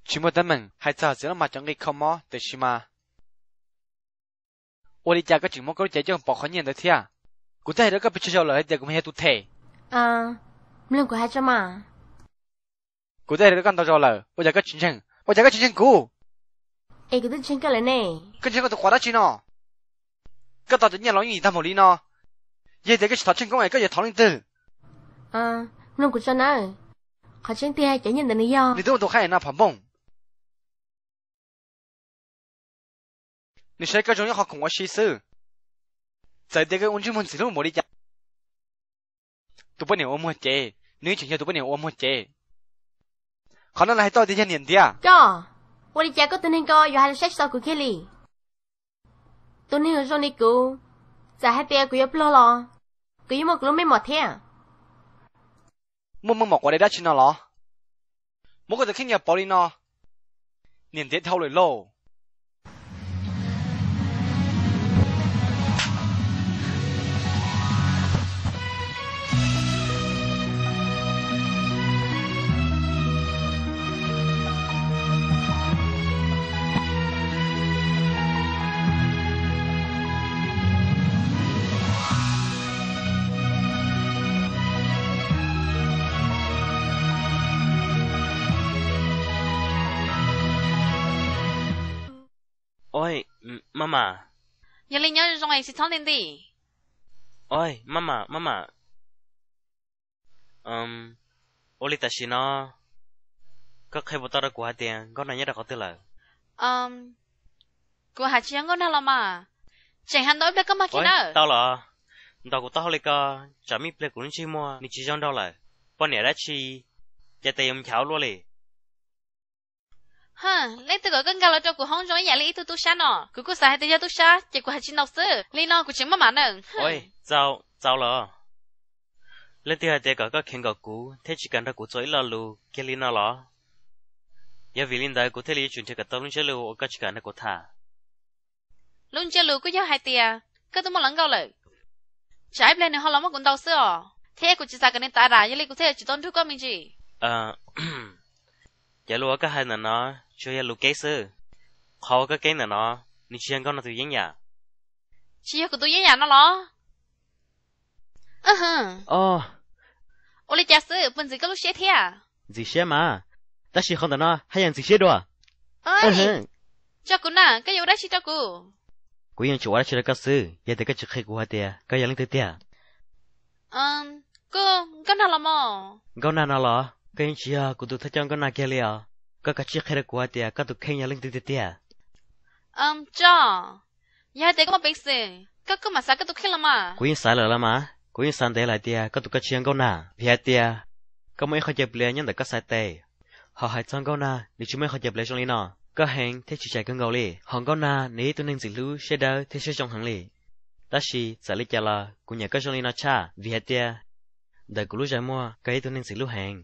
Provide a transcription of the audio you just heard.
Tsis muaj teeb meem, hais txog txiv laj mas cov nqi kho mob tiam sis mas. Ua li cas koj tseem muab koj lub cev coj pov qhov nyiaj ntawd thiab? Kuv twb hais rau koj pes tsawg zaus lawm hais tias kuv mas yog tus them. Mloog kuv hais tso mas. Kuv twb hais rau koj ntau zaus lawm, ua cas koj tsis ntseeg? Ua cas koj tsis ntseeg kuv? Es kuv twb ntseeg koj lawm ne. Koj ntseeg koj tus quav dab tsi no? Koj tos cov nyiaj los yeej yim tag npaum li no. Yog tias koj tsis thov Tsheej Koob es koj yuav thov leej twg? Mloog kuv tso nawb, qhov tseeb tiag cov nyiaj ntawd nws yog, nws twb ua tus qhaib no phom npooj. Nws saib koj zoo ib qho khoom ua si xwb. Txawm tias koj ua ntsej muag ntxim hlub npaum li cas, tus poj niam ua muag cev, nws tseem yog tus poj niam ua muag cev. Qhov no lawv hais tau tias yog niam ntiav. Koj, ua li cas koj tus neeg ko yuav hais lus saib tsis taus kuv kiag li? Tus neeg uas zoo li kuv, txawm hais tias kuv yuav pluag los kuv yeej muaj kuv lub meej mom thiab. Muaj meej mom quav dab tsi no los? Muab koj tus kheej nyiag pauv li no, niam ntiav dhau lawm lauj. Oj, maj mam. Yog li nyob zoo es tsis txhob nti nti. Oj, maj mam, maj mam. Ua li tam sim no koj qhia puas tau rau kuv hais tias Nkauj Nag nyob rau qhov twg lawm? Kuv hais tsis yog Nkauj Nag los mas, tseem hais ntau ib pliag koj mag kiag nawb. Tau los, ntaus kuv taub hau li ko, tsam ib pliag kuv lub ntsej muag nws tsis zoo nraug lawm. Poj niam dab tsi, cas tes yuav nchav luaj li. Leej twg kom koj nkag los rau kuv hoob zoo ib yam li ib tug tub sab no? Kuv kuj xav hais tias yog tub sab ces kuv hais tsis ntau xwb. Li no kuv tseem maj mam nawb. Txaus los. Leej twg hais tias kom koj kheev nkaus kuv thiab tsis kam nrog kuv txuas ib lo lus kiag li no los? Yog vim li ntawd kuv thiaj li yuav tsum nrhiav kom tau lub ntsiab lus uas koj tsis kam nrog kuv tham. Lub ntsiab lus kuj yog hais tias koj twb muaj hluas nkauj lawm, tsam ib pliag nws ho los muab kuv ntaus xwb os, thiab kuv tsis xav kom nws tas dam, yog li kuv thiaj yuav tsum tau nrug koj me ntsis. Cov lus uas koj hais ntawm no tsuas yog lus keb xwb. Qhov uas koj keb ntawm no, nws tsis yog Nkauj Nag tus yeeb yam. Tsis yog kuv tus yeeb yam no los? Ua li cas xwb, puas ntxim koj lub siab thiab? Ntxim siab mas, tab sis qhov ntawm no haj yam ntxim siab dua. Tso kuv na, koj yuav ua dab tsi rau kuv? Kuv yeej tsuas ua dab tsi rau koj xwb, yog tias koj tsis qhia kuv hais tias koj yog leej twg tiag. Kuj Nkauj Nag los mas. Nkauj Nag no los? Koj yeej tsis yog kuv tus thawj coj Nkauj Nag kiag li os. Koj kav tsij qhia rau kuv hais tias koj tus kheej yog leej twg tiag tiag. Tso, yog hais tias koj muaj peev xwm, koj kuj mam xav koj tus kheej los mas. Kuv yeej xav lawm los mas, kuv yeej xav ntev lawm hais tias koj tus koj tsis yog Nkauj Nag, vim hais tias koj muaj ib qho caws pliav nyob ntawm koj xaiv tes. Ho hais txog Nkauj Nag, nws tsis muaj ib qho caws pliav zoo li no. Koj heev thiab tsis tshais kawg nkaus li. Ho Nkauj Nag nws yog ib tug neeg ntxim hlub, siab dawb thiab siab zoo heev li. Tab sis txawm li cas los kuv nyiam koj zoo li no tshaj, vim hais tias ntawm kuv lub zais muag koj yog ib tug neeg ntxim hlub heev.